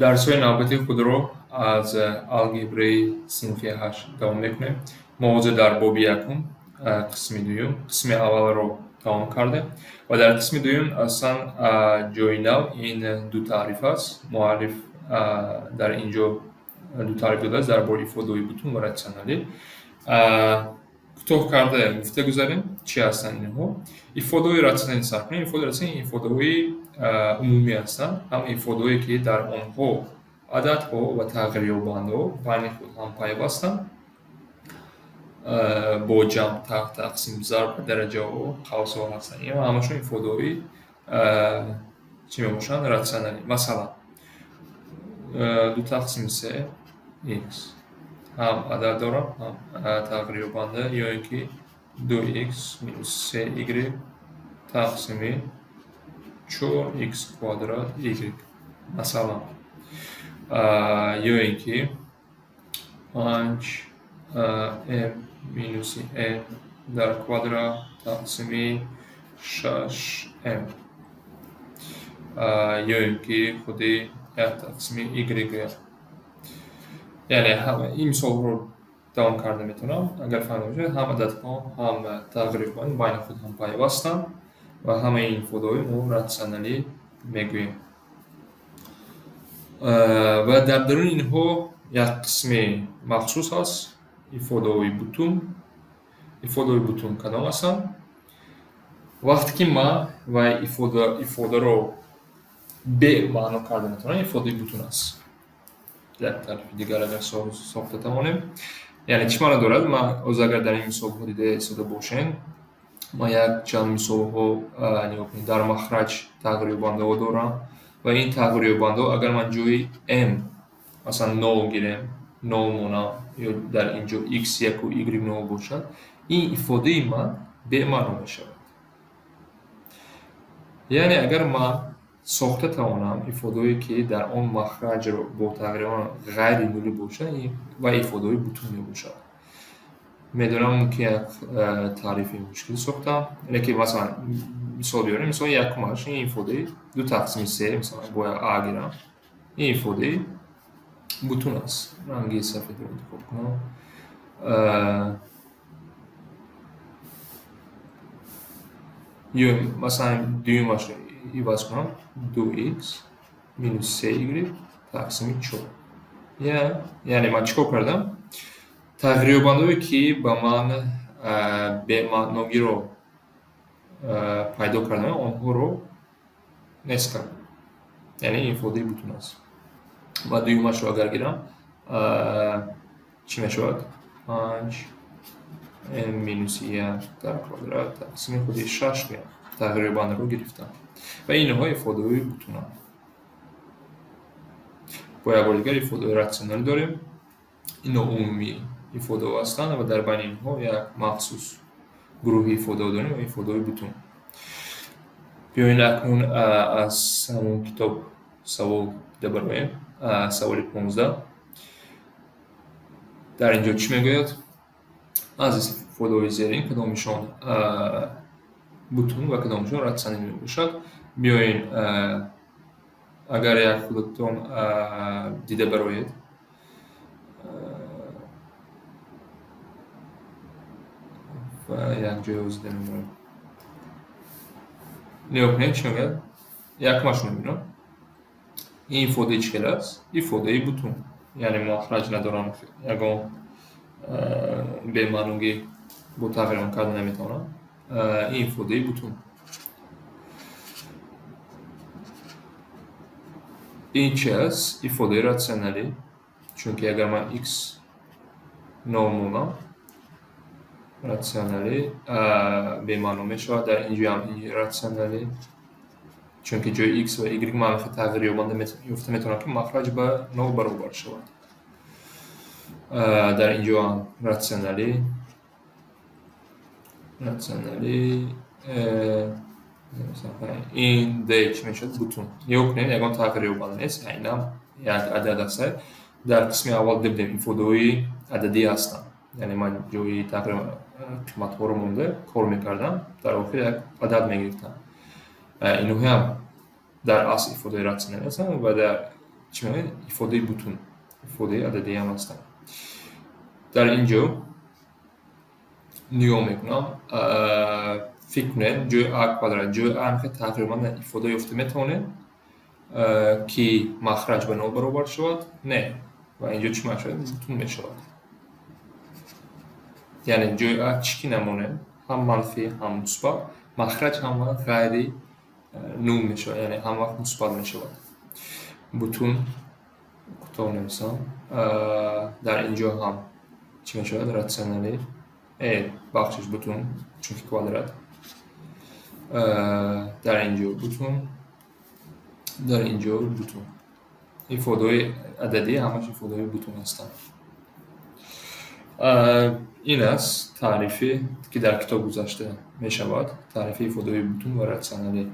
Дарсҳои навбатии худро аз алгебраи синфи ҳашт давом мекунем. Мо ҳозир дар боби якум, қисми дуюм, қисми аввалро тамом кардем ва дар қисми дуюм аслан ҷои нав ин ду таъриф аст. Муаллиф дар ин ҷо ду таъриф додааст дар бораи ифодаҳои бутун ва ратсионалӣ. Кӯтоҳ карда гуфта гузарем, чӣ ҳастанд инҳо. Ифодаҳои ратсионалӣ сар кунем. Ифодаи ратсионалӣ ифодаҳои умумӣ ҳастанд, ҳама ифодаҳое, ки дар онҳо ададҳо ва тағйирёбандаҳо байни худ ҳампайвастанд бо ҷамъ, тарҳ, тақсим, зарб, дараҷаҳо, қавсҳо ҳастанд. Инҳо ҳамашон ифодаҳои чӣ мебошанд? Ратсионалӣ. Масалан, ду тақсими се х ҳам адад дорам, ҳам тағйирёбанда, ё ин ки ду х минус се y тақсими чор х квадрат y, масалан, ё ин ки панҷ m минуси n дар квадрат тақсими шаш m, ё ин ки худи як тақсими y. Яъне ин мисолҳоро давом карда метавонам. Агар фаҳмида бошед, ҳам ададҳо, ҳам тағйирёбанда байни худ ҳампайвастанд ва ҳамаи ин ифодаҳои мо ратсионалӣ мегӯем. Ва дар даруни инҳо як қисми махсус ҳаст: ифодаҳои бутун. Ифодаҳои бутун кадом ҳастанд? Вақте ки ман ва ифодаро бемаъно карда метавонам, ифодаи бутун аст. Як таърифи дигар агар сохта тавонем, яъне чӣ маъно дорад? Ман ҳозир, агар дар ин мисолҳо дида истода бошем, ман якчанд мисолҳо, нигоҳ кунед, дар махраҷ тағйирёбандаҳо дорам ва ин тағйирёбандаҳо, агар ман ҷои m масалан нол гирем, нол монам, ё дар ин ҷо x яку y нол бошад, ин ифодаи ман бемаъно мешавад. Яъне агар ман сохта тавонам ифодаҳое, ки дар он махраҷро бо тағйирёбан ғайри нулӣ бошад, ва ифодаҳои бутун мебошад. Медонам, мумкин як таърифи мушкил сохтам, лекин масалан мисол биёрем. Мисоли якумаш: ин ифодаи ду тақсими се, масалан бояд а гирам, ин ифодаи бутун аст. Ранги сафедро интихоб кунам. Ё масалан дуюмашро иваз кунам: ду х минус се y тақсими чор. Яъне ман чӣ кор кардам? Тағйирёбандаҳое, ки ба ман бемаъногиро пайдо кардам, онҳоро нест кардам. Яъне ин ифодаи бутун аст. Ва дуюмашро агар гирам, чӣ мешавад? Панҷ m минуси як дар квадрат тақсими худи шаш меяд. Тағйирёбандаро гирифтам ва инҳо ифодаҳои бутунанд. Бо як бори дигар, ифодаҳои ратсионалӣ дорем, ино умумӣ ифодаҳо ҳастанд ва дар байни инҳо як махсус гурӯҳи ифодаҳо дорем ва ифодаҳои бутун. Биёед, акнун аз ҳамон китоб савол дида бароем. Саволи 15 дар ин ҷо чӣ мегӯяд? Аз ифодаҳои зерин кадомишон бутун ва кадомишон ратсионалӣ мебошад? Биёед, агар як худатон дида бароед ва якҷоя озида мемонем. Нигоҳ кунед, чӣ мегӯяд. Якумашро мебинам: ин ифодаи чӣ хел аст? Ифодаи бутун, яъне махраҷ надорам, ягон бемаъногӣ бо тағйирон карда наметавонам. Ин ифодаи бутун. Ин чи аст? Ифодаи ратсионалӣ, чунки агар ман x нол монам, ратсионалӣ бемаъно мешавад. Дар ин ҷоям ин ратсионалӣ, чунки ҷои x ва y ман тағйирёбанда ёфта метавонам, ки махраҷ ба нол баробар шавад. Дар ин ҷоам ратсионалӣ, ратсионалӣ. Ин д чӣ мешавад? Бутун. Нигоҳ кунед, ягон тағйирёбанда нест, айнан як адад аст. Дар қисми аввал дидем, ифодаҳои ададӣ ҳастанд, яъне ман ҷои тағйир қиматҳоро монда кор мекардам, дар охир як адад мегирифтам. Инҳоям дар асл ифодаи ратсионалӣ ҳастанд ва дар Чӣ мегӯянд? Ифодаи бутун, ифодаи ададиам ҳастанд. Дар ин ҷо нигоҳ мекунам, фикр кунед, ҷои а квадрат, ҷои а ҳамихел тағйирёбанда ифода ёфта метавонем, ки махраҷ ба нол баробар шавад? Не. Ва инҷо чӣ мешавад? Бутун мешавад. Яъне ҷои а чӣ ки намонем, ҳам манфӣ, ҳам мусбат, махраҷ ҳама ғайри нул мешавад, яъне ҳама вақт мусбат мешавад. Бутун кӯтоҳ нависам. Дар ин ҷо ҳам чӣ мешавад? Рационалӣ, бахшиш, бутун, чунки квадрат. Дар ин ҷо бутун, дар ин ҷо бутун. Ифодаҳои ададӣ ҳамаш ифодаҳои бутун ҳастанд. Ин аст таърифе, ки дар китоб гузашта мешавад, таърифи ифодаҳои бутун ва рационалӣ.